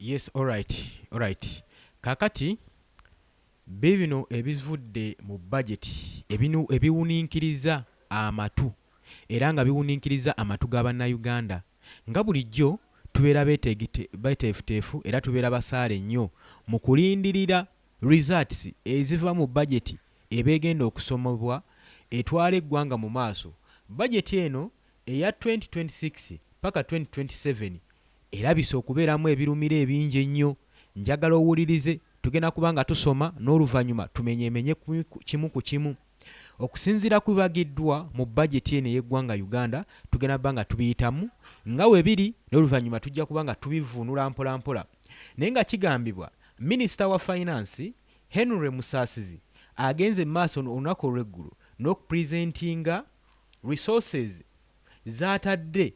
Yes, alright. Kaakati biibino ebivudde mu bajeti ebinu ebiwuniikiriza amatu era nga biwuniikiriza amatu ga Bannayuganda. Nga bulijjo tubeera beteefuteefu era tubeera basaale nnyo mu kulindirira results eziva mu bajeti eba egenda okusomebwa etwala eggwanga mu maaso. Bajeti eno eya 2026 paka 2027 erabise okubeeramu ebirumira ebingi ennyo. Njagala owulirize, tugenda kuba nga tusoma n'oluvannyuma tumenyeemenye kimu ku kimu. Okusinziira ku bibagiddwa mu bajeti eno ey'eggwanga Uganda, tugenda kuba nga tubiyitamu nga we biri n'oluvannyuma tujja kuba nga tubivvuunula mpolampola. Naye nga kigambibwa minisita wa finance Henry Musaasizi agenze mu maaso olunaku olw'eggulo n'okupresentinga resources z'atadde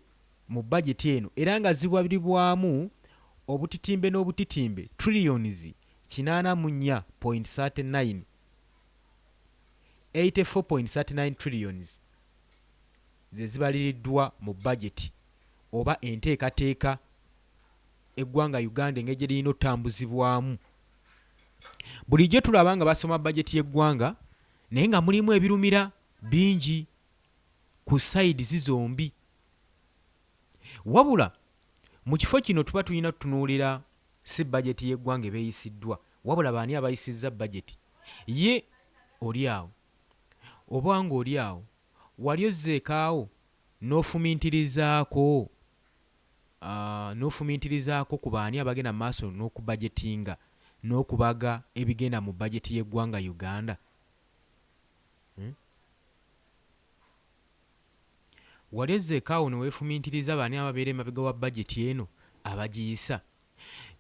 mu bajeti eno era nga zibalibwamu obutitimbe n'obutitimbe trillions 84.39, 84.39 trillions ze zibaliriddwa mu bajeti oba enteekateeka eggwanga Uganda engeri gye lirina otambuzibwamu. Bulijjo tulaba nga basoma bajeti y'eggwanga naye nga mulimu ebirumira bingi ku sides zombi. Wabula mu kifo kino tuba tulina tutunuulira si bajeti y'eggwanga eba eyisiddwa, wabula baani abayisizza bajeti. Ye oli awo oba ng'oli awo wali ozzeekaawo n'ofumintirizaako n'ofumintirizaako ku baani abagenda mu maaso n'okubajetinga n'okubaga ebigenda mu bajeti y'eggwanga Uganda? Wali ozzeekaawo ne weefumintiriza baani ababeera emabega wa bajeti eno abagiyisa?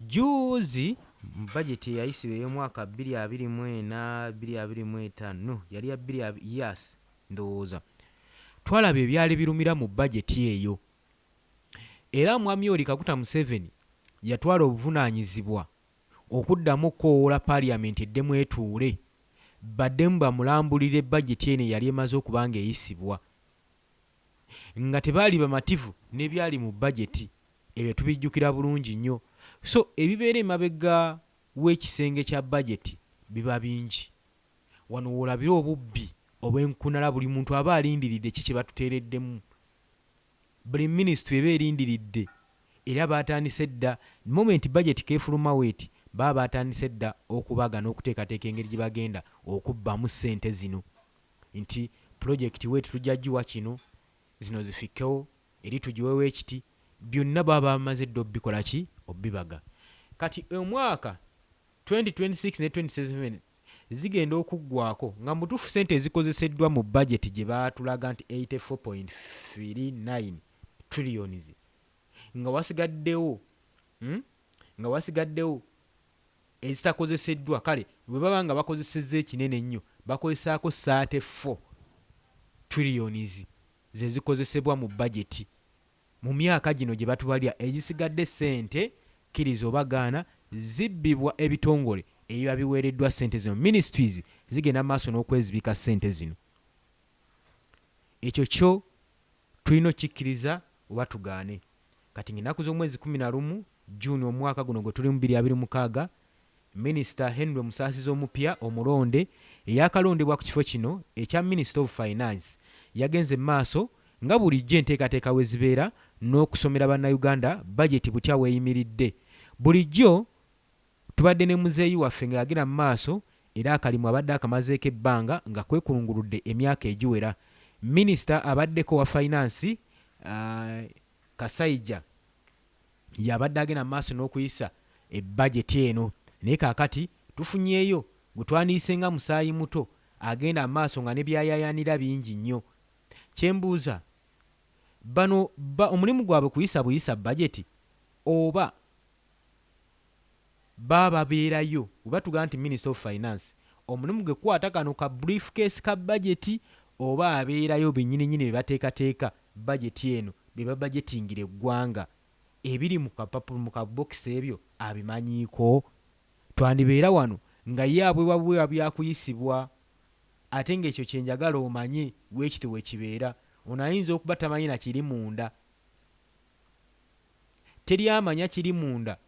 Jjuuzi mu bajeti eyayisibwa ey'omwaka 2024 2025, no yali ya bbiri yes ndowooza, twalaba ebyali birumira mu bajeti eyo. Era Mwami Yoweri Kaguta Museveni yatwala obuvunaanyizibwa okuddamu okukoowoola Parliament eddemu etuule baddemu bamulambulire bajeti eno eyali emaze okuba ng'eyisibwa nga tebaali bamativu n'ebyali mu bajeti. Ebyo tubijjukira bulungi nnyo. So ebibeera emabega w'ekisenge kya bajeti biba bingi. Wano w'olabira obubbi obw'enkunala, buli muntu aba alindiridde ki kye batuteereddemu. Buli minisitule eba erindiridde era baatandise dda, moment bajeti k'efuluma bw'eti, baba baatandise dda okubaga n'okuteekateeka engeri gye bagenda okubbamu ssente zino nti pulojekiti bw'eti tujja giwa kino, zino zifikkewo, eri tugiwewo ekiti, byonna baba bamaze dda obikola ki, obibaga. Kati omwaka 2026 ne 2027 zigenda okuggwako nga mu butuufu ssente ezikozeseddwa mu bajeti gye baatulaga nti 84.39 trillions nga wasigaddewo, Nga wasigaddewo ezitakozeseddwa, kale bwe baba nga bakozesezza ekinene ennyo bakozesaako 34 trillions ze zikozesebwa mu bajeti mu myaka gino gye batubalira. Ezisigadde ssente, kkiriza oba gaana, zibbibwa ebitongole ebiba biweereddwa ssente zino. Ministries zigenda mu maaso n'okwezibika ssente zino. Ekyo kyo tulina okkikkiriza oba tugaane. Kati ng'ennaku z'omwezi 11 June omwaka guno gwe tulimu 2026, Minisita Henry Musaasizi omupya omulonde eyaakalondebwa ku kifo kino ekya Minister of Finance yagenze mu maaso nga bulijjo enteekateeka bwe zibeera n'okusomera Bannayuganda bajeti butya w'eyimiridde. Bulijjo tubadde ne muzeeyi waffe nga yagenda mu maaso era akalimu abadde akamazeeko ebbanga nga kwekulunguludde emyaka egiwera. Minisita abaddeko owa Finance, Kasaija y'abadde agenda mu maaso n'okuyisa bajeti eno naye kaakati tufunyeeyo gwe twandiyise nga musaayi muto agenda mu maaso nga ne by'ayaayaanira bingi nnyo. Kye mbuuza, bano omulimu gwabwe kuyisa buyisa bajeti oba baba babeerayo? Bwe batugamba nti Minister of Finance omulimu gwe kukwata kano ka briefcase ka bajeti oba abeerayo bennyininyini be bateekateeka bajeti eno, be babajetingira eggwanga, ebiri mu kapapula mu kabokisi ebyo abimanyiiko? Twandibeera wano nga ye abwewa bwewa byakuyisibwa ate ng'ekyo kye njagala omanye bwekityo bwe kibeera. Ono ayinza okuba tamanyi na kiri munda. Teri amanya kiri munda.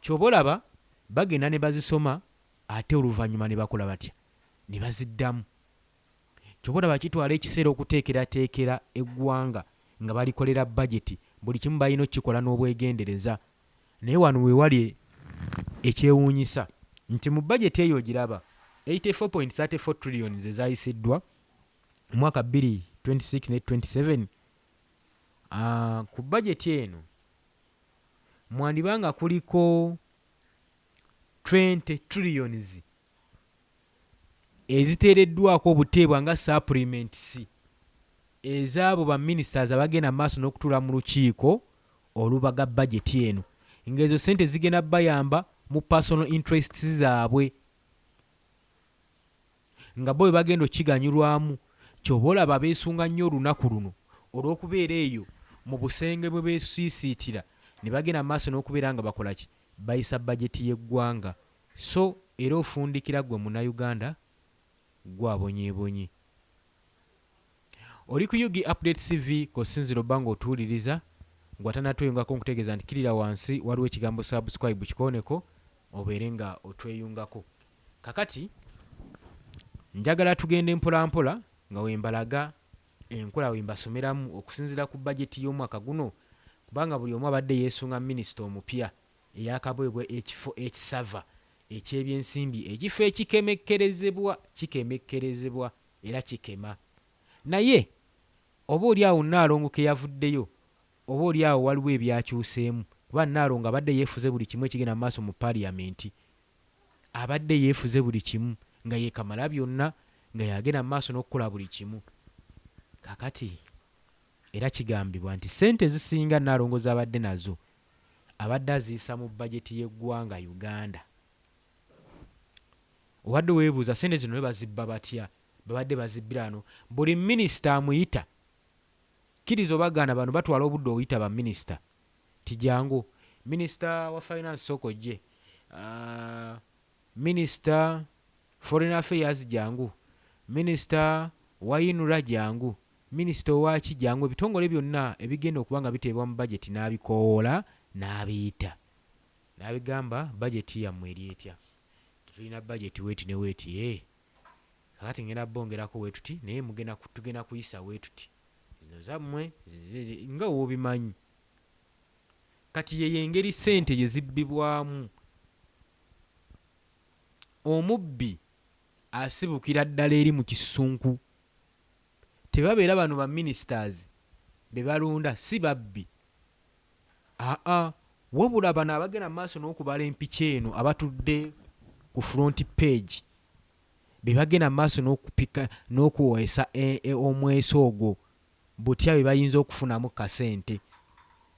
Ky'oba olaba bagenda ne bazisoma ate oluvannyuma ne bakola batya? Ne baziddamu. Ky'oba olaba kitwala ekiseera okuteekerateekera eggwanga nga balikolera bajeti, buli kimu balina okukikola n'obwegendereza. Naye wano we wali ekyewuunyisa nti mu bajeti eyo ogiraba 84.34 trillion ze zaayisiddwa mu mwaka 2026 ne 27. Ku bajeti eno mwandiba nga kuliko 20 trillions eziteereddwako obuteebwa nga supplements ez'abo ba ministers abagenda mu maaso n'okutuula mu lukiiko olubaga bajeti eno, ng'ezo ssente zigenda bayamba mu personal interests zaabwe, nga bo bwe bagenda okukiganyulwamu. Ky'oba olaba beesunga nnyo olunaku luno olw'okubeera eyo mu busenge bwe beesiisiitira ne bagenda mu maaso n'okubeera nga bakola ki? Bayisa bajeti y'eggwanga. So era ofundikira ggwe Munnayuganda ggwe abonyeebonye. Oli ku Ug Update CV kw'osinziira obba ng'otuwuliriza. Ggwe atannatweyungako nkutegeeza nti kkirira wansi waliwo ekigambo subscribe kikooneko obeere nga otweyungako. Kakati njagala tugende mpolampola nga wembalaga enkola wembasomeramu okusinziira ku bajeti y'omwaka guno, kubanga buli omu abadde yeesunga minisita omupya eyakabweebwa ekifo ekisava eky'ebyensimbi, ekifo ekikemekkerezebwa, kikemekkerezebwa era kikema. Naye oba oli awo Nnaalongo ke yavuddeyo, oba oli awo waliwo ebyakyuseemu, kuba Nnaalongo abadde yeefuze buli kimu ekigenda mu maaso mu Parliament. Abadde yeefuze buli kimu nga ye Kamalabyonna, nga y'agenda mu maaso n'okukola buli kimu. Kaakati era kigambibwa nti ssente ezisinga Nnaalongo z'abadde nazo abadde aziyisa mu bajeti y'eggwanga Uganda. Obadde weebuuza ssente zino naye bazibba batya? Babadde bazibbira wano. Buli minisita amuyita, kkiriza oba gaana, bano batwala obudde oyita baminisita nti jangu. Minisita wa finance sooka ojje. Minisita foreign affairs jangu. Minisita wa UNRA jangu. Minisita owa ki jangu. Ebitongole byonna ebigenda okuba nga biteebwa mu bajeti n'abikoowoola n'abiyita. N'abigamba bajeti yammwe eri etya? Tetulina bajeti weeti ne weeti. Eeh kaakati ngenda bongerako weetuti naye mugenda tugenda kuyisa weetuti. Zino zammwe nga w'obimanyi. Kati yeyo engeri ssente gye zibbibwamu. Omubbi asibukira ddala eri mu kisunku. Tebabeera bano ba ministers be balonda si babbi. Aa wabula bano abagenda mu maaso n'okubala empiki eno abatudde ku front page be bagenda mu maaso n'okupika n'okuweesa omweso ogwo butya bwe bayinza okufunamu kasente.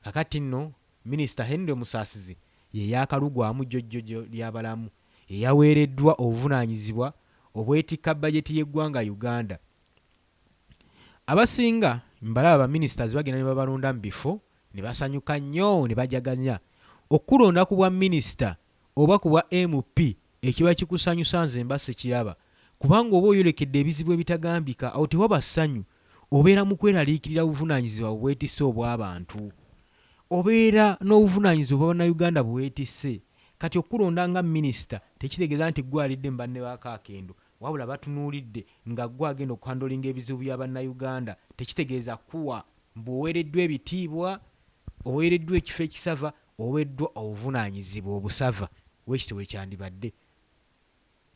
Kakati nno Minisita Henry Musaasizi ye yaakalugwamu jjojjo ly'abalamu eyaweereddwa obuvunaanyizibwa obwetikka bajeti y'eggwanga Uganda. Abasinga mbalaba ba ministers bagenda ne babalonda mu bifo ne basanyuka nnyo ne bajaganya. Okukulonda ku bwa minisita oba ku bwa MP ekiba kikusanyusa nze mba sikiraba kubanga oba oyolekedde ebizibu ebitagambika awo tewaba ssanyu obeera mu kweraliikirira buvunaanyizibwa bwe weetisse obw'abantu. Obeera n'obuvunaanyizibwa obwa Bannayuganda bwe weetisse. Kati okukulonda nga minisita tekitegeeza nti ggwe alidde mu banne baako akendo wabula batunuulidde nga ggwe agenda okuhandolinga ebizibu bya Bannayuganda. Tekitegeeza kukuwa mbu oweereddwa ebitiibwa, oweereddwa ekifo ekisava, oweeddwa obuvunaanyizibwa obusava. Bwekityo bwe kyandibadde.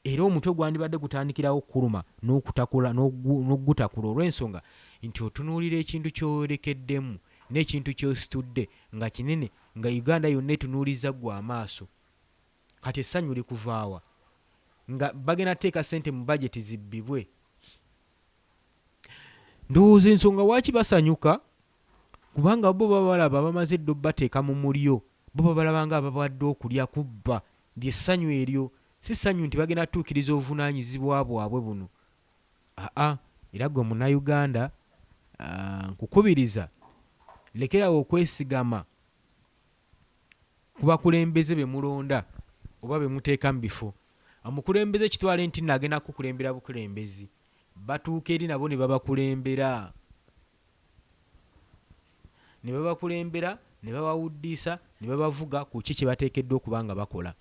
Era omutwe gwandibadde gutandikirawo okukuluma n'okutakula n'okugutakula olw'ensonga nti otunuulira ekintu ky'oyolekeddemu n'ekintu ky'ositudde nga kinene nga Uganda yonna etunuulizza ggwe amaaso. Kati essanyu likuvaawa nga bagenda kuteeka ssente mu bajeti zibbibwe? Ndowooza ensonga lwaki basanyuka kubanga bo baba balaba bamaze dda obateeka mu mulyo, bo babalaba nga ababawadde okulya kubba. Lye ssanyu eryo. Si ssanyu nti bagenda kutuukiriza obuvunaanyizibwa bwabwe buno. Aa era ggwe Munnayuganda nkukubiriza lekerawo okwesigama ku bakulembeze be mulonda oba be muteeka mu bifo. Omukulembeze kitwale nti nno agenda kukukulembera bukulembezi. Batuuka eri nabo ne babakulembera. Ne babakulembera, ne babawuddiisa, ne babavuga ku ki kye bateekeddwa okuba nga bakola.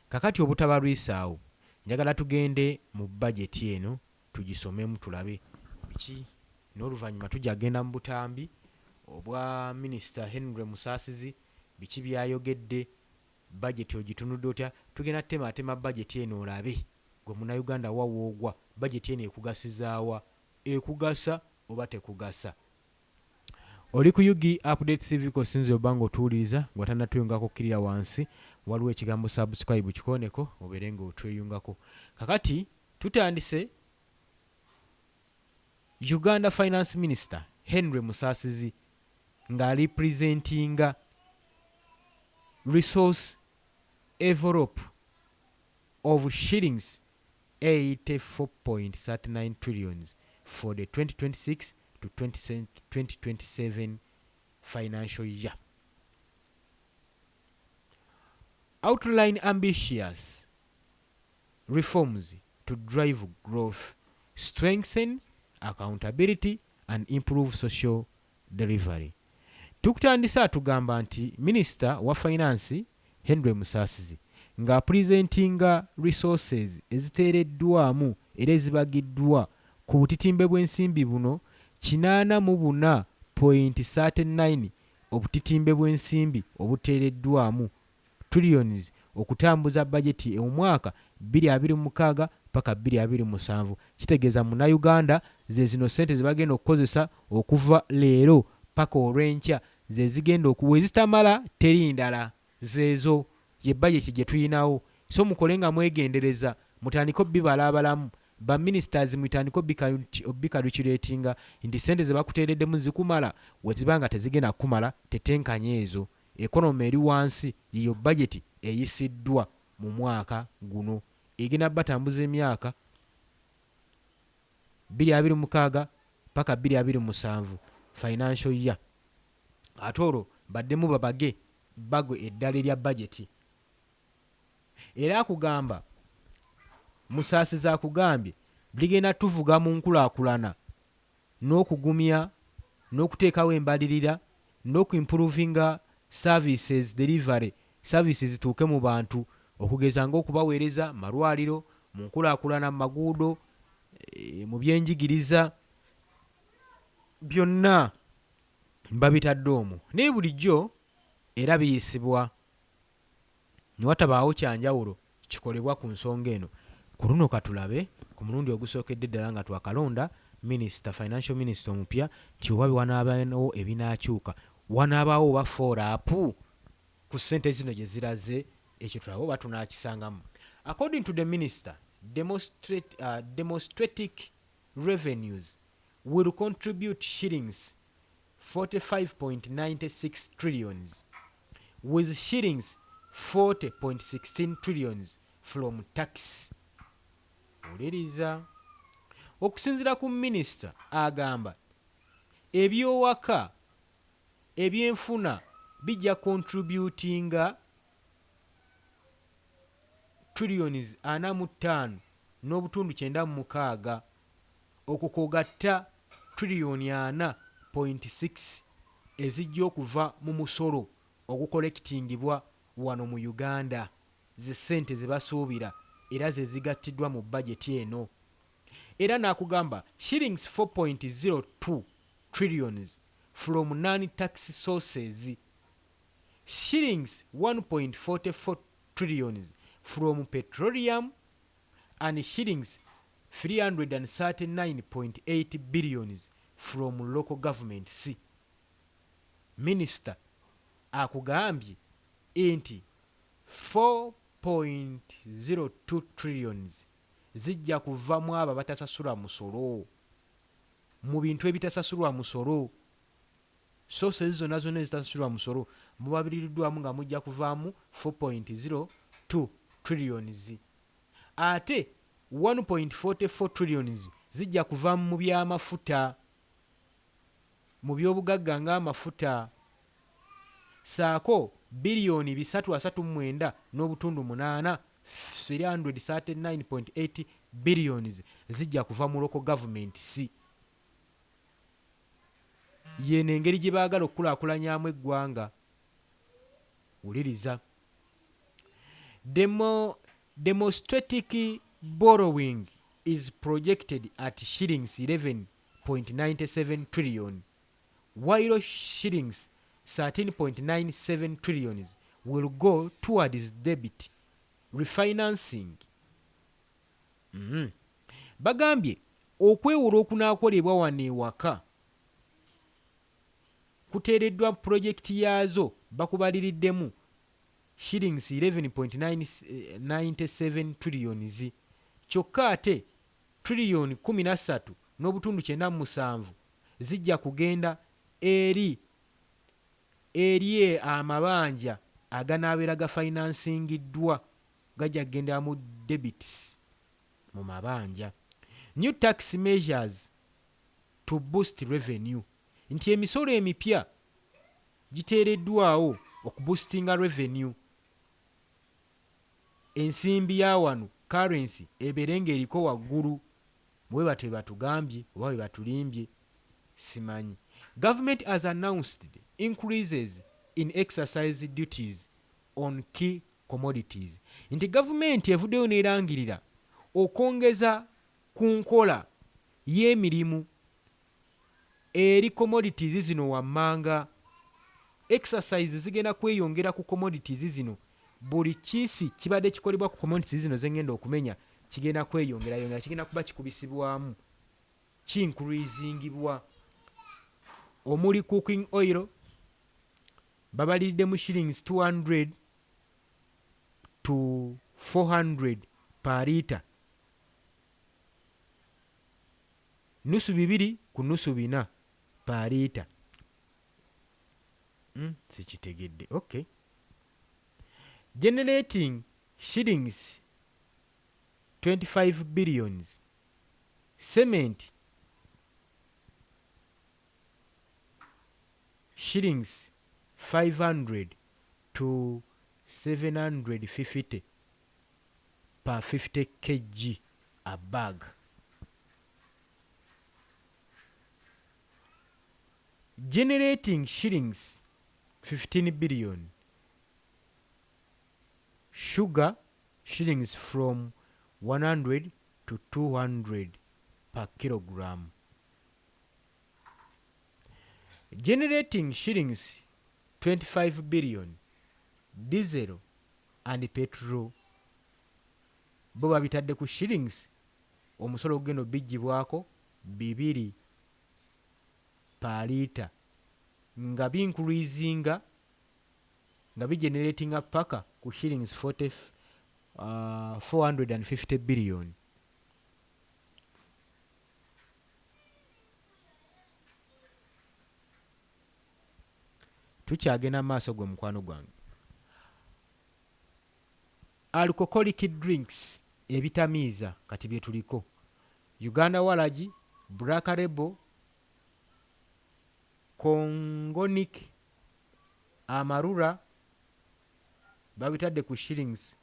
Kakati obutabalwisaawo, njagala tugende mu bajeti eno tugisomemu tulabe biki, n'oluvannyuma tujja kugenda mu butambi obwa Minisita Henry Musaasizi, biki by'ayogedde. Bajeti ogitunudde otya? Tugenda temaatema bajeti eno olabe gwe Munnayuganda wa woogwa. Bajeti eno ekugasizaawa? Ekugasa oba tekugasa? Oli ku UG Update TV kosinze oba nga otuwuliriza nga tannatweyungako, kkirira wansi, waliwo ekigambo subscribe, kikooneko obeere nga otweyungako. Kakati tutandise. Uganda Finance Minister Henry Musaasizi ng'alipresentinga resource envelope of shillings 84.39 trillions for the 2026 to 2027 financial year, outline ambitious reforms to drive growth, strengthen accountability and improve social delivery. Tukutandise atugamba nti Minisita wa Finance Henry Musaasizi ng'apresentinga resources eziteereddwamu era ezibagiddwa ku butitimbe bw'ensimbi buno 84.39, obutitimbe bw'ensimbi obuteereddwamu trillions okutambuza bajeti omwaka 2026 paka 2027. Kitegeeza Munnayuganda ze zino ssente ze bagenda okukozesa okuva leero paka olw'enkya, ze zigenda okuwa ezitamala, teri ndala, zeezo ye bajeti gye tuyinawo. So mukole nga mwegendereza, mutandike obibalaabalamu. Baministers, mutandike obicalculatinga nti ssente ze bakuteereddemu zikumala. We ziba nga tezigenda kukumala, tetenkanya ezo. Economy eri wansi. Yiyo bajeti eyisiddwa mu mwaka guno, egenda batambuza emyaka 2026 paka 2027 financial year, ate olwo baddemu babage bbago eddala erya bajeti. Era akugamba, Musaasizi akugambye ligenda tuvuga mu nkulaakulana n'okugumya n'okuteekawo embalirira n'okuimprovinga services delivery, services zituuke mu bantu, okugeza ng'okubaweereza malwaliro, mu nkulaakulana, mu maguudo, mu byenjigiriza, byonna babitadde omwo. Naye bulijjo era biyisibwa ne watabaawo kyanjawulo kikolebwa ku nsonga eno. Ku luno katulabe ku mulundi ogusookedde ddala nga twakalonda minisita, financial minister omupya, nti oba wanaabawo ebinaakyuka, wanaabaawo oba follow-up ku ssente zino gye ziraze. Ekyo tulabe oba tunaakisangamu. According to the minister, demonstratic revenues will contribute shillings 45.96 trillions, with shillings 40.16 trillions from tax. Wuliriza, okusinziira ku minisita, agamba ebyowaka, ebyenfuna bijja contributinga trillions 45.96, okwo kwogatta triliyoni 4.6 ezijja okuva mu musolo ogucollectingibwa wano mu Uganda. Ze ssente ze basuubira era ze zigattiddwa mu bajeti eno. Era n'akugamba shillings 4.02 trillions from non-tax sources, shillings 1.44 trillions from petroleum and shillings 339.8 billions from local governments. Minisita akugambye nti 4.02 trillions zijja kuva mu abo abatasasula musolo, mu bintu ebitasasulwa musolo, sources zonna zonna ezitasasulwa musolo mubabiriddwamu nga mujja kuvaamu 4.02 trillions, ate 1.44 trillions zijja kuva mu byamafuta, mu byobugagga ng'amafuta, saako biliyoni 339.8, 339.8 billions zijja kuva mu local governments. Y'eno engeri gye baagala okukulaakulanyaamu eggwanga. Wuliriza. Demo, demonstratic borrowing is projected at shillings 11.97 trillion while shillings 13.97 trillions will go towards debit refinancing. Bagambye okwewola okunaakolebwa wano ewaka kuteereddwa pulojekiti yaazo bakubaliriddemu shillings 11.97 trillions kyokka ate trillion 13 n'obutundu 97 zijja kugenda eri eri amabanja aganaabeera gafinansingiddwa gajja kugenda mu debits mu mabanja. New tax measures to boost revenue nti emisolo emipya giteereddwawo okuboostinga revenue ensimbi ya wano currency ebeere ng'eriko waggulu bwe batyo bwe batugambye oba bwe batulimbye simanyi. Government has announced increases in excise duties on key commodities nti gavumenti evuddeyo n'erangirira okwongeza ku nkola y'emirimu eri commodities zino wammanga. Excise zigenda kweyongera ku commodities zino buli kiisi kibadde kikolebwa ku commodities zino ze ngenda okumenya kigenda kweyongerayongera kigenda kuba kikubisibwamu kiincreasingibwa omuli cooking oil babaliriddemu shillings 200 to 400 per litre nusu bibiri ku nusu bina per litre. Sikitegedde. Okay. Generating shillings 25 billions. Cement shillings 500 to 750 per 50 kg a bag. Generating shillings 15 billion. Sugar shillings from 100 to 200 per kilogram. Generating shillings 25 billion. Diesel and petrol bo babitadde ku shillings omusolo ogugenda obiggyibwako bibiri per litre nga bincreasinga nga bigeneratinga paka ku shillings 40, 450 billion. Tukyagenda maaso gwe mukwano gwange. Alcoholic drinks ebitamiiza kati bye tuliko Uganda Waragi, Black Label, Congonic, Amarula babitadde ku shillings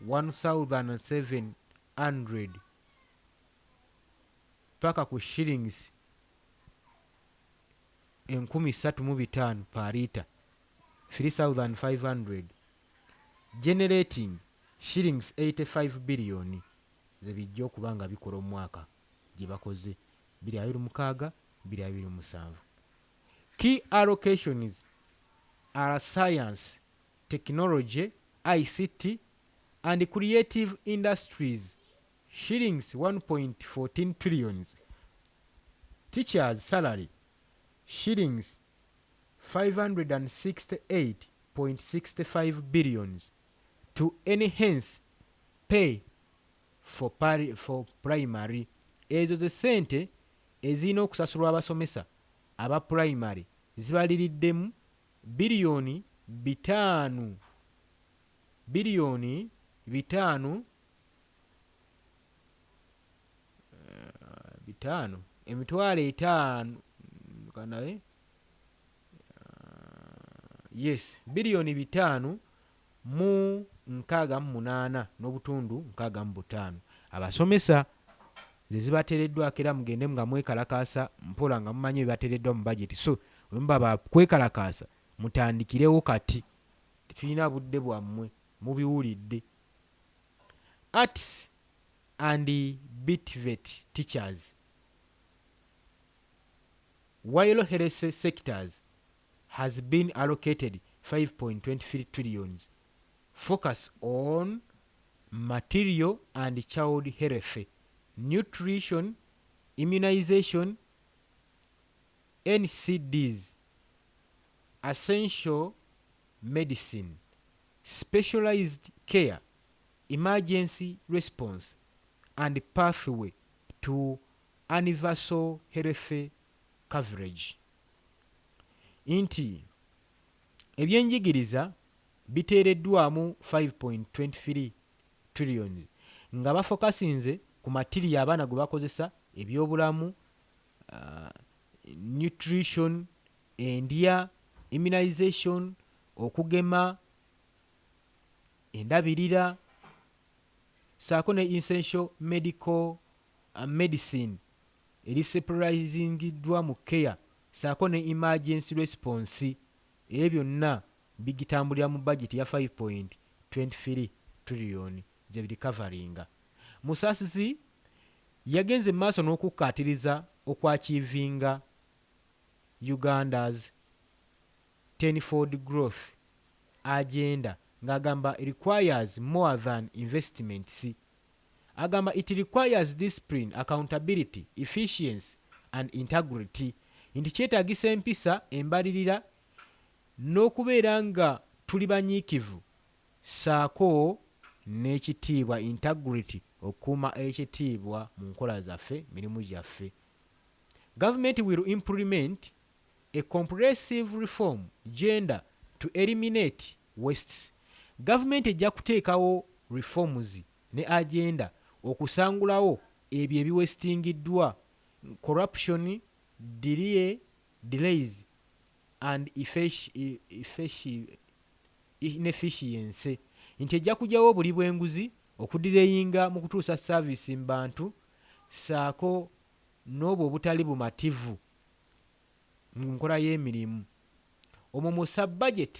1700 paka ku shillings 3500 per litre 3500 generating shillings 85 billion ze bijja okuba nga bikola omwaka gye bakoze 2026 2027. Key allocations are science, technology, ICT and creative industries shillings 1.14 trillions, teachers salary shillings 568.65 billions to enhance pay for, for primary. Ezo ze ssente ezirina okusasulwa abasomesa aba pulayimale zibaliriddemu biliyoni bitaano biliyoni bitaano bitaano emitwalo etaano kanabe yes biliyoni bitaano mu nkaaga mu munaana n'obutundu nkaaga mu butaano abasomesa Ze zibateereddwako era mugende nga mwekalakaasa mpola nga mumanyi ebibateereddwa mu bajeti. So bwe muba ba kwekalakaasa mutandikirewo kati, tetulina budde bwammwe, mubiwulidde. Arts and BTVET teachers while health sectors has been allocated 5.23 trillions focus on material and child health, nutrition, immunization, NCDs, essential medicine, specialized care, emergency response and pathway to universal health coverage. Nti ebyenjigiriza biteereddwamu 5.23 trillion nga bafokasinze ku matiriyo abaana gwe bakozesa, ebyobulamu, nutrition, endya, immunization, okugema, endabirira, saako ne essential medical medicine eri specializingiddwa mu care, saako ne emergency response. Ebyo byonna bigitambulira mu budget ya 5.23 trillion gye birikavaringa. Musasizi yagenze mu maaso n'okukkaatiriza okwachievinga Uganda's tenfold growth agenda, ng'agamba requires more than investments. Agamba it requires discipline, accountability, efficiency and integrity, nti kyetaagisa empisa, embalirira n'okubeera nga tuli banyiikivu, ssaako n'ekitiibwa, integrity, okukuuma ekitiibwa mu nkola zaffe, mirimu gyaffe. Government will implement a comprehensive reform agenda to eliminate wastes. Gavumenti ejja kuteekawo reforms ne agenda okusangulawo ebyo ebiwastingiddwa, corruption, delays and inefficiency, nti ejja kugyawo obuli bw'enguzi, okudelayinga mu kutuusa service mu bantu, ssaako n'obwo obutali bumativu mu nkola y'emirimu. Omwo mu sub-budget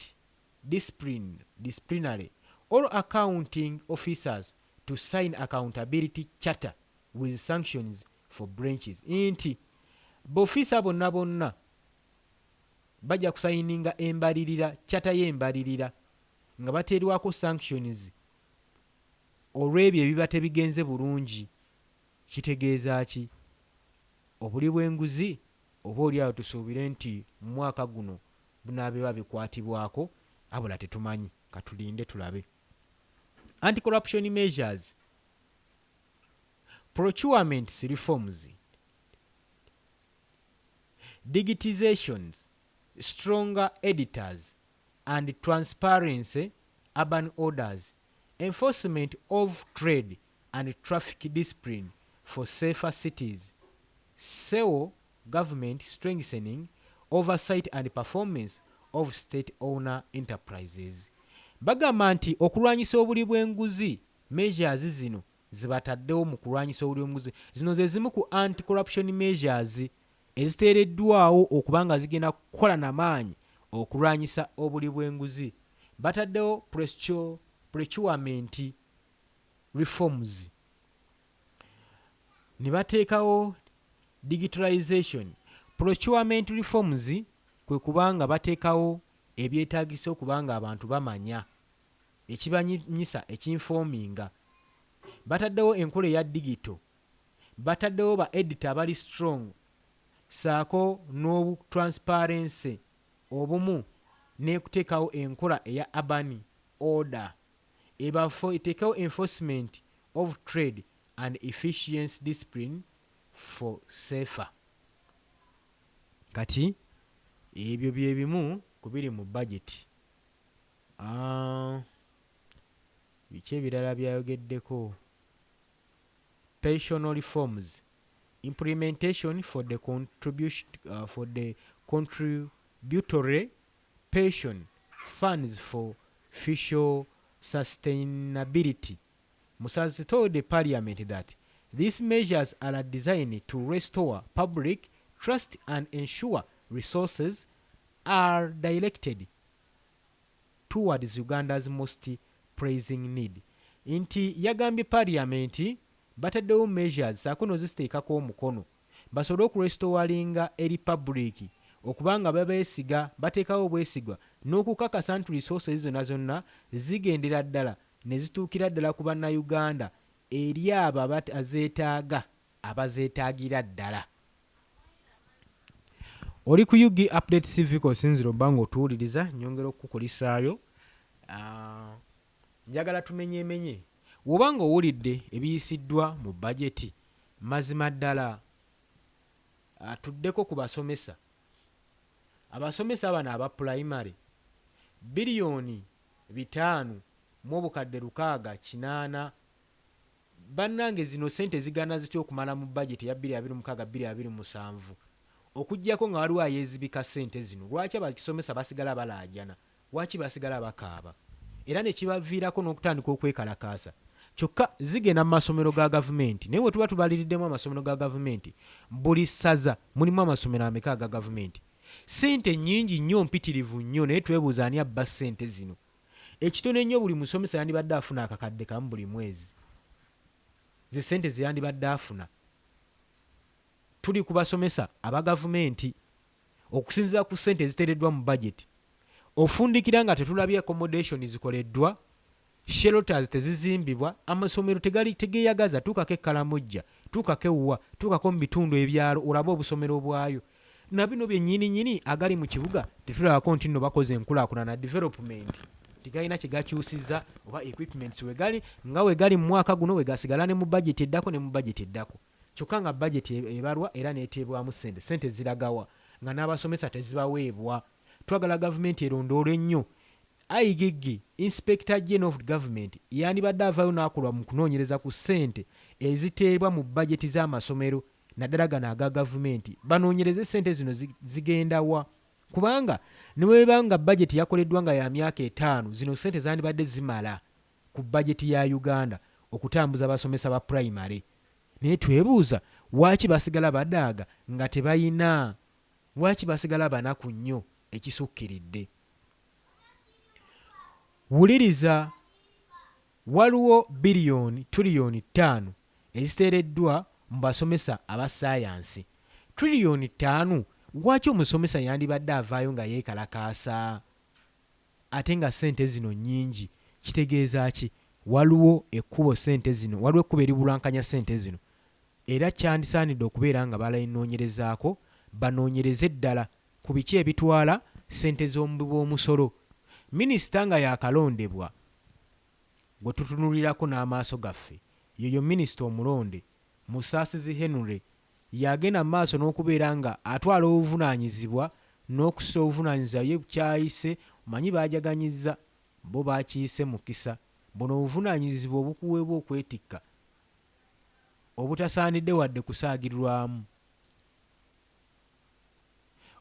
disciplinary, all accounting officers to sign accountability charter with sanctions for breaches, nti bofiisa bonna bonna bajja kusayininga embalirira, charter y'embalirira, nga bateerwako sanctions olw'ebyo ebiba tebigenze bulungi. Kitegeeza ki? Obuli bw'enguzi oba oli awo tusuubire nti mu mwaka guno bunaabeeba bikwatibwako, abula tetumanyi, katulinde tulabe. Anti-corruption measures, procurement reforms, digitizations, stronger auditors and transparency, urban orders, enforcement of trade and traffic discipline for safer cities, SEO government strengthening oversight and performance of state owned enterprises. Bagamba nti okulwanyisa obuli bw'enguzi, measures zino zibataddewo mu kulwanyisa obuli bw'enguzi, zino ze zimu ku anti corruption measures eziteereddwawo okuba nga zigenda kukola namaanyi okulwanyisa obuli bw'enguzi. Bataddewo procurement reforms ne bateekawo digitalization. Procurement reforms kwe kubanga bateekawo ebyetaagisa okuba nga abantu bamanya ekibanyisa, ekinforminga. Bataddewo enkola eya digital, bataddewo ba auditor abali strong, saako n'obutransparency obumu n'ekuteekawo enkola eya urban order ebafo, eteekewo enforcement of trade and efficiency discipline for safer. Kati ebyo bye bimu ku biri mu budget. Biki ebirala byayogeddeko? Pension reforms implementation for the contributory pension funds for fiscal sustainability. Musasi told the parliament that These measures are designed to restore public trust and ensure resources are directed towards Uganda's most pressing need. Nti yagambye parliament bataddewo measures saako noziteekako omukono basobole okurestoringa eri public okuba nga babeesiga, bateekawo obwesigwa n'okukakasa nti resources zonna zonna zigendera ddala ne zituukira ddala ku Bannayuganda eri abo abazeetaaga, abazeetaagira ddala. Oli ku UG Update TV kw'osinziira obba ng'otuwuliriza, nnyongera okukukulisaayo. Njagala tumenyeemenye. Bw'oba ng'owulidde ebiyisiddwa mu bajeti, mazima ddala tuddeko ku basomesa. Abasomesa bano aba pulayimale 5,680 billion. Bannange, zino ssente zigaana zitya okumala mu bajeti eya 2026 2027, okuggyako nga waliwo ayeezibika ssente zino? Lwaki abasomesa basigala balaajana? Lwaki basigala bakaaba era ne kibaviirako n'okutandika okwekalakaasa? Kyokka zigenda mu masomero ga gavumenti, naye bwe tuba tubaliriddemu amasomero ga gavumenti, buli ssaza mulimu amasomero ameka aga gavumenti? Ssente nnyingi nnyo, mpitirivu nnyo, naye twebuuza ani abba ssente zino. Ekitono ennyo, buli musomesa yandibadde afuna 1,000 buli mwezi, ze ssente ze yandibadde afuna. Tuli ku basomesa aba gavumenti. Okusinziira ku ssente eziteereddwa mu bajeti, ofundikira nga tetulabye accommodation zikoleddwa, shelters tezizimbibwa, amasomero tegali tegeeyagaza. Tuukako e Karamoja, tuukako ewuwa, tuukako mu bitundu ebyalo olabe obusomero bwayo. Na bino byennyini nnyini agali mu kibuga tetulabako nti nno bakoze enkulaakulana, development, tegalina kye gakyusizza oba equipments we gali nga we gali mu mwaka guno, we gasigala ne mu bajeti eddako ne mu bajeti eddako. Kyokka nga bajeti ebalwa era n'eteebwamu ssente, ssente ziragawa nga n'abasomesa tezibaweebwa? Twagala gavumenti erondoole ennyo. IGG, Inspector General of Government, yandibadde avaayo n'akola mu kunoonyereza ku ssente eziteebwa mu bajeti z'amasomero, naddala gano aga gavumenti. Banoonyereze ssente zino zigenda wa, kubanga ne bweba nga bajeti yakoleddwa nga ya myaka 5, zino ssente zandibadde zimala ku bajeti ya Uganda okutambuza abasomesa ba pulayimale. Naye twebuuza waaki basigala badaaga nga tebayina? Lwaki basigala banaku nnyo ekisukkiridde? Wuliriza, waliwo biliyoni 5 trillion eziteereddwa mu basomesa aba ssaayansi. 5 trillion! Lwaki omusomesa yandibadde avaayo nga yeekalakaasa ate nga ssente zino nnyingi? Kitegeeza ki? Waliwo ekkubo ssente zino, waliwo ekkubo eribulankanya ssente zino, era kyandisaanidde okubeera nga balanoonyerezaako, banoonyereze ddala ku biki ebitwala ssente z'omuwi w'omusolo. Minisita nga yakalondebwa, gwe tutunulirako n'amaaso gaffe, yoyo minisita omulonde Musaasizi Henry, yagenda mu maaso n'okubeera nga atwala obuvunaanyizibwa n'okusitula obuvunaanyizibwa ye kyayise, omanyi baajaganyizza, bo bakiyise mukisa. Buno obuvunaanyizibwa obukuweebwa okwetikka obutasaanidde wadde kusaagirwamu,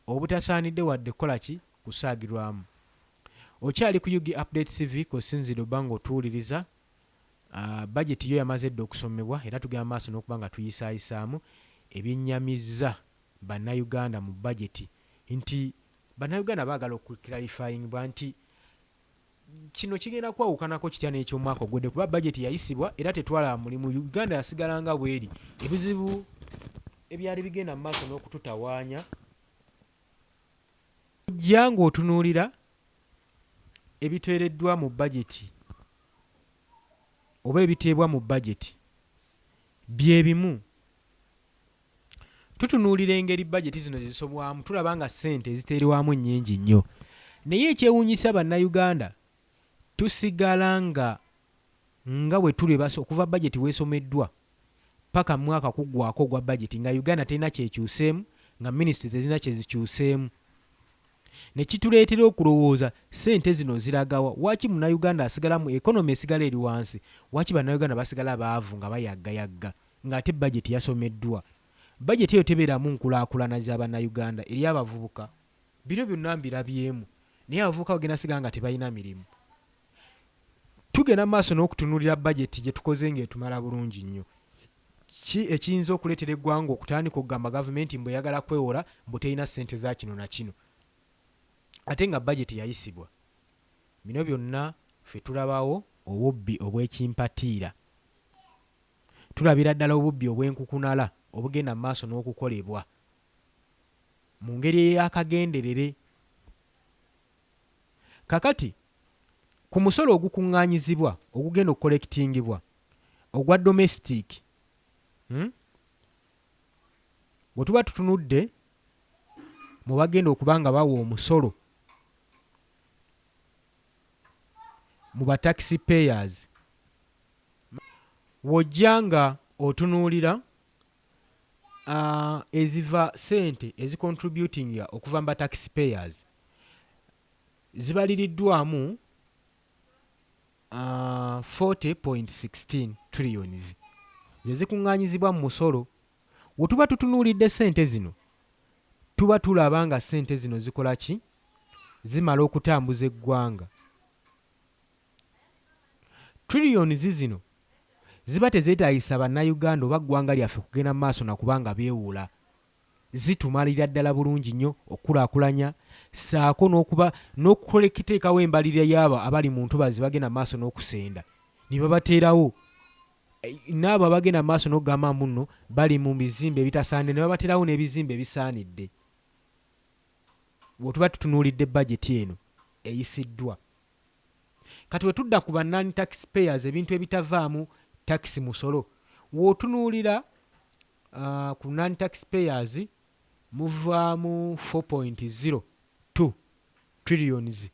obutasaanidde wadde kukola ki, kusaagirwamu. Okyali ku UG Update TV kw'osinziira obba ng'otuwuliriza. Bajeti yo yamaze dda okusomebwa era tugenda maaso n'okuba nga tuyisaayisaamu ebyennyamizza Bannayuganda mu bajeti, nti Bannayuganda baagala okuclarifyingibwa nti kino kigenda kwawukanako kitya n'ekyomwaka ogwedde, kuba bajeti yayisibwa era tetwalaba mulimu. Uganda yasigala nga bweri. Ebizibu ebyali bigenda mu maaso n'okututawaanya ojja ng'otunuulira ebiteereddwa mu bajeti oba ebiteebwa mu bajeti bye bimu. Tutunuulira engeri bajeti zino ze zisobwamu, tulaba nga ssente eziteerwamu nnyingi nnyo, naye ekyewuunyisa, Bannayuganda tusigala nga bwe tuli okuva bajeti weesomeddwa paka mwaka kuggwako ogwa bajeti nga Uganda terina kyekyuseemu, nga minisitule tezirina kye zikyuseemu, ne kituleetera okulowooza ssente zino ziragawa? Waaki Munnayuganda asigala mu economy esigala eri wansi? Waaki Bannayuganda basigala baavu nga bayaggayagga ng'ate bajeti yasomeddwa? Bajeti eyo tebeeramu nkulaakulana za Bannayuganda eri abavubuka. Bino byonna mbirabyemu, naye abavubuka bagenda sigala nga tebalina mirimu. Tugenda mu maaso n'okutunuulira bajeti gye tukoze ng'etumala bulungi nnyo. Ki ekiyinza okuleetera eggwanga okutandika okugamba gavumenti mbu eyagala kwewola mbu terina ssente za kino na kino ate nga bajeti yayisibwa? Bino byonna ffe tulabawo obubbi obw'ekimpatiira. Tulabira ddala obubbi obw'enkukunala obugenda mu maaso n'okukolebwa mu ngeri ey'akagenderere. Kakati ku musolo ogukungaanyizibwa ogugenda okukolekitingibwa ogwa domestic hmm? Bwe tuba tutunudde mu bagenda okuba nga bawa omusolo mu ba tax payers w'ojja nga otunuulira eziva ssente ezicontributinga okuva mu ba tax payers zibaliriddwamu 40.16 trillions ze zikuŋŋaanyizibwa mu musolo. We tuba tutunuulidde ssente zino tuba tulaba nga ssente zino zikola ki? Zimala okutambuza eggwanga. Trillions zino ziba tezeetaagisa Bannayuganda oba ggwanga lyaffe kugenda mu maaso na kuba nga beewola. Zitumalira ddala bulungi nnyo okukulaakulanya ssaako n'okuba n'okuteekawo embalirira y'abo abali mu ntobazi bagenda mu maaso n'okusenda ne babateerawo n'abo abagenda mu maaso n'okugamba mbu nno bali mu bizimbe ebitasaanidde ne babateerawo n'ebizimbe ebisaanidde. Bwe tuba tutunuulidde bajeti eno eyisiddwa. Kati wetudda ku ba non tax payers ebintu ebitavaamu tax musolo wotunuulira ku non tax payers muvaamu 4.02 trillions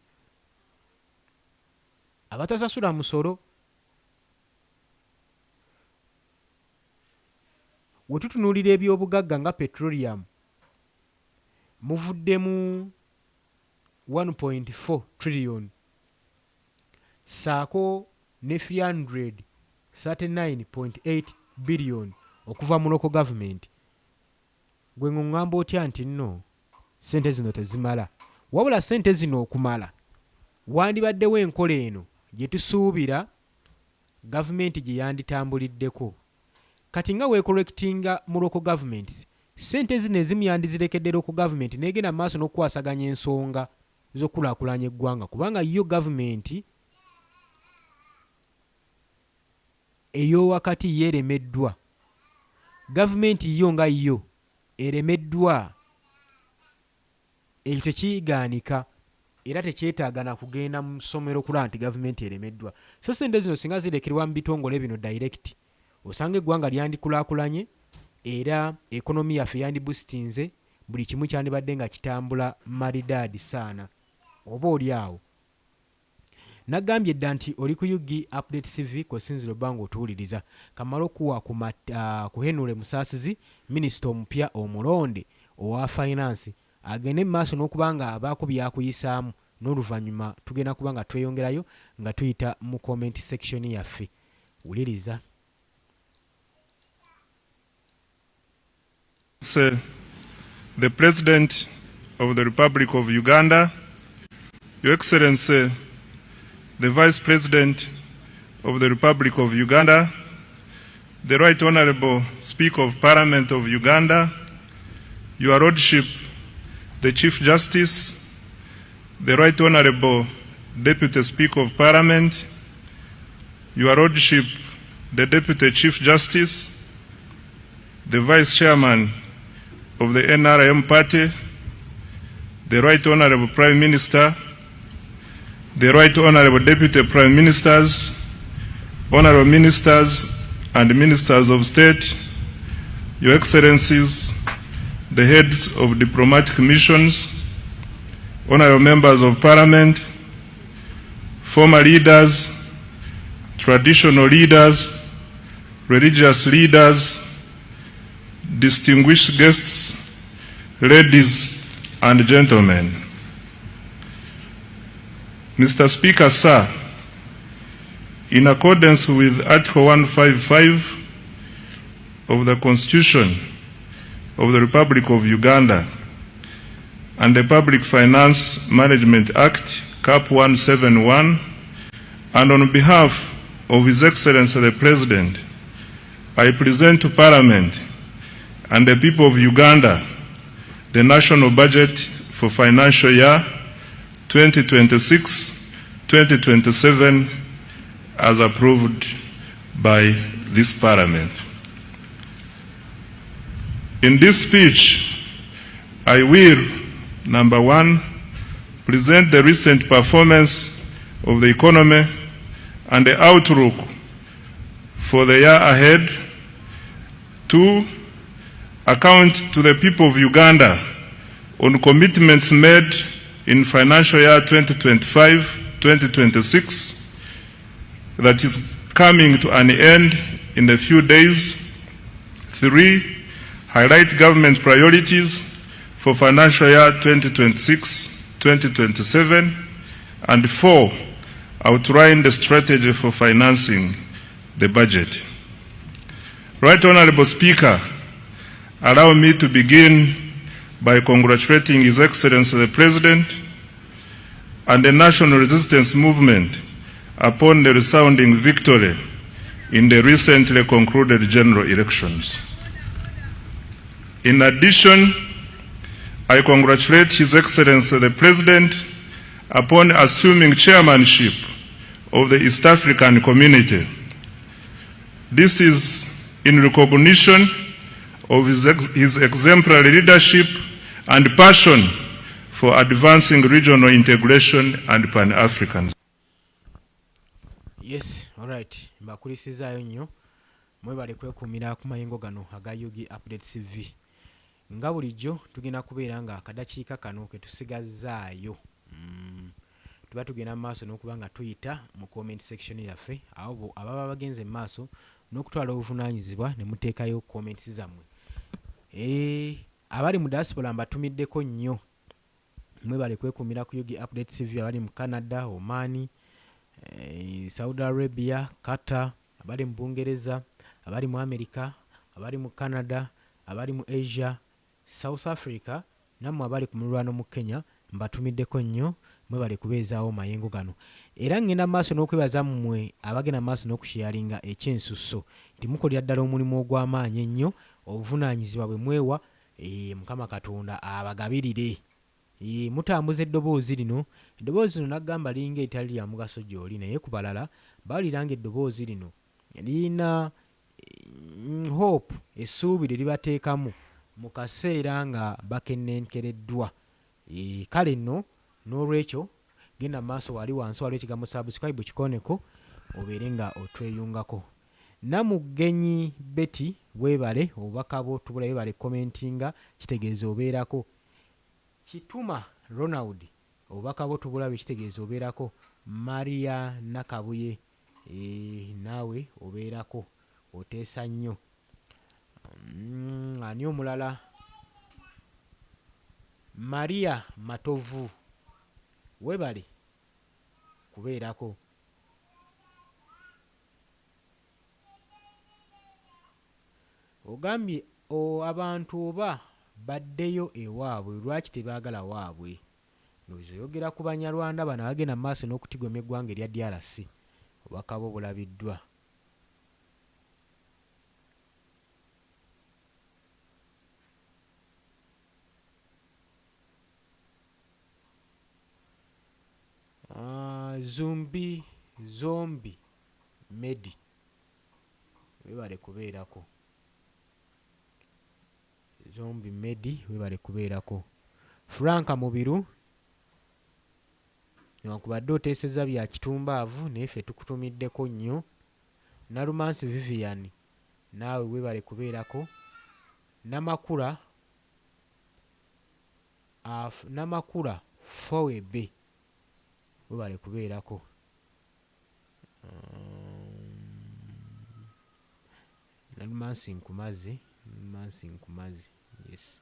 abatasasula musolo. Wetutunuulira ebyobugagga nga petroleum muvuddemu 1.4 trillion ssaako ne 339.8 billion okuva mu local government. Gwe ng'oŋŋamba otya nti nno ssente zino tezimala? Wabula ssente zino okumala wandibaddewo enkola eno gye tusuubira gavumenti gye yanditambuliddeko. Kati nga weecollectinga mu local governments, ssente zino ezimu yandizirekedde local government n'egenda mu maaso n'okukwasaganya ensonga z'okukulaakulanya eggwanga kubanga yo gavumenti ey'owakati yo eremeddwa. Gavumenti yo nga yo eremeddwa. Ekyo tekigaanika era tekyetaaga na kugenda mu ssomero kulaba nti gavumenti eremeddwa. So ssente zino singa zirekerwa mu bitongole bino direct, osanga eggwanga lyandikulaakulanye era economy yaffe yandibustinze, buli kimu kyandibadde nga kitambula maridaadi saana. Oba oli awo. Nagambye dda nti oli ku Ug Update CV kw'osinziira obba ng'otuwuliriza. Kammale okukuwa ku ku Henry Musaasizi, minisita omupya omulonde owa Finance agende mu maaso n'okuba nga abaako by'akuyisaamu n'oluvannyuma tugenda kuba nga tweyongerayo nga tuyita mu comment section yaffe. Wuliriza. The President of the Republic of Uganda, Your Excellency, the Vice President of the Republic of Uganda, the Right Honorable Speaker of Parliament of Uganda, Your Lordship, the Chief Justice, the Right Honorable Deputy Speaker of Parliament, Your Lordship, the Deputy Chief Justice, the Vice Chairman of the NRM Party, the Right Honorable Prime Minister, the Right Honorable Deputy Prime Ministers, Honorable Ministers and Ministers of State, Your Excellencies, the heads of diplomatic missions, Honorable Members of Parliament, former leaders, traditional leaders, religious leaders, distinguished guests, ladies and gentlemen. Mr. Speaker, sir, in accordance with Article 155 of the Constitution of the Republic of Uganda and the Public Finance Management Act, CAP 171, and on behalf of His Excellency the President, I present to Parliament and the people of Uganda the national budget for financial year 2026-2027 as approved by this Parliament. In this speech, I will, number one, present the recent performance of the economy and the outlook for the year ahead. Two, account to the people of Uganda on commitments made in financial year 2025-2026 that is coming to an end in a few days. Three, highlight government priorities for financial year 2026-2027. And four, outline the strategy for financing the budget. Right Honorable Speaker, allow me to begin by congratulating His Excellency the President and the National Resistance Movement upon the resounding victory in the recently concluded general elections. In addition, I congratulate His Excellency the President upon assuming chairmanship of the East African Community. This is in recognition of his exemplary leadership and passion for advancing regional integration and Pan-Africanism. Yes, alright. Mbakulisizaayo nnyo. Mwebale kwekuumira ku mayengo gano aga UG Update TV. Nga bulijjo tugenda kubeera nga akadakiika kano ke tusigazzaayo. Tuba tugenda mu maaso n'okuba nga tuyita mu comment section yaffe abo ababa bagenze mu maaso n'okutwala obuvunaanyizibwa ne muteekayo comments zammwe. Abali mu diaspora mbatumiddeko nnyo. Mwebale kwekuumira ku UG Update TV abali mu Canada, Oman, Saudi Arabia, Qatar, abali mu Bungereza, abali mu America, abali mu Canada, abali mu Asia, South Africa, nammwe abali ku muliraano mu Kenya mbatumiddeko nnyo mwebale kubeezaawo mayengo gano. Era ngenda mu maaso n'okwebaza mmwe abagenda mu maaso n'okusharinga ekyensusso nti mukolera ddala omulimu ogw'amaanyi ennyo, obuvunaanyizibwa bwe mwewa, Mukama Katonda abagabirire. Mutambuza eddoboozi lino, eddoboozi lino nagamba liringa eritali lya mugaso gy'oli naye ku balala bawulira ng'eddoboozi lino lirina hope, essuubi lye libateekamu mu kaseera nga bakennenkereddwa. Kale nno n'olwekyo genda mu maaso wali wansi waliwo ekigambo subscribe kikooneko obeere nga otweyungako. Namugenyi Betty weebale obubaka bwo tubula weebale commentinga kitegeeza obeerako. Kituma Ronald obubaka bwo tubulabye kitegeeza obeerako. Maria Nakabuye naawe obeerako oteesa nnyo. Ani omulala? Maria Matovu weebale kubeerako. Ogambye abantu oba baddeyo ewaabwe lwaki tebaagala waabwe? Ndowooza oyogera ku Banyarwanda bano abagenda mu maaso n'okutigomya eggwanga erya DRC. Obubaka bwo bulabiddwa. Zumbi Zombi Medi weebale kubeerako. Zombi Medi weebale kubeerako. Frank Mubiru newankubadde oteesezza bya kitumbaavu naye ffe tukutumiddeko nnyo. Nalumansi Vivian naawe weebale kubeerako. Namakula Namakula Phoebe weebale kubeerako. Nalumansi nkumaze, Nalumansi nkumaze, yes.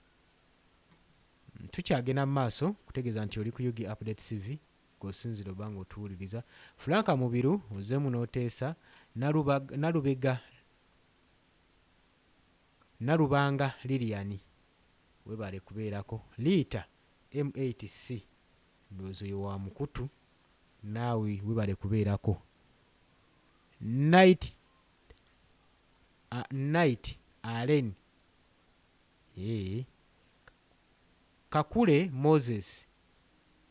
Tukyagenda mu maaso kutegeeza nti oli ku UG Update TV gw'osinziira oba ng'otuwuliriza. Frank Mubiru ozzeemu n'oteesa, Nalubega Nalubanga Lilian weebale kubeerako. Liita M8C ndowooza oyo wa mukutu naawe weebale kubeerako. Night Night Alen eeh Kakule Moses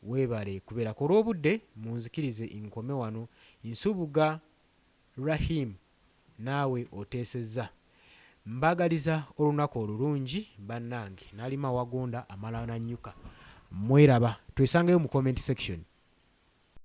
weebale kubeerako. Olw'obudde munzikirize nkome wano. Nsubuga Rahim naawe oteesezza. Mbaagaliza olunaku olulungi bannange. N'alima awagonda amala n'annyuka. Mweraba. Twesangeyo mu comment section.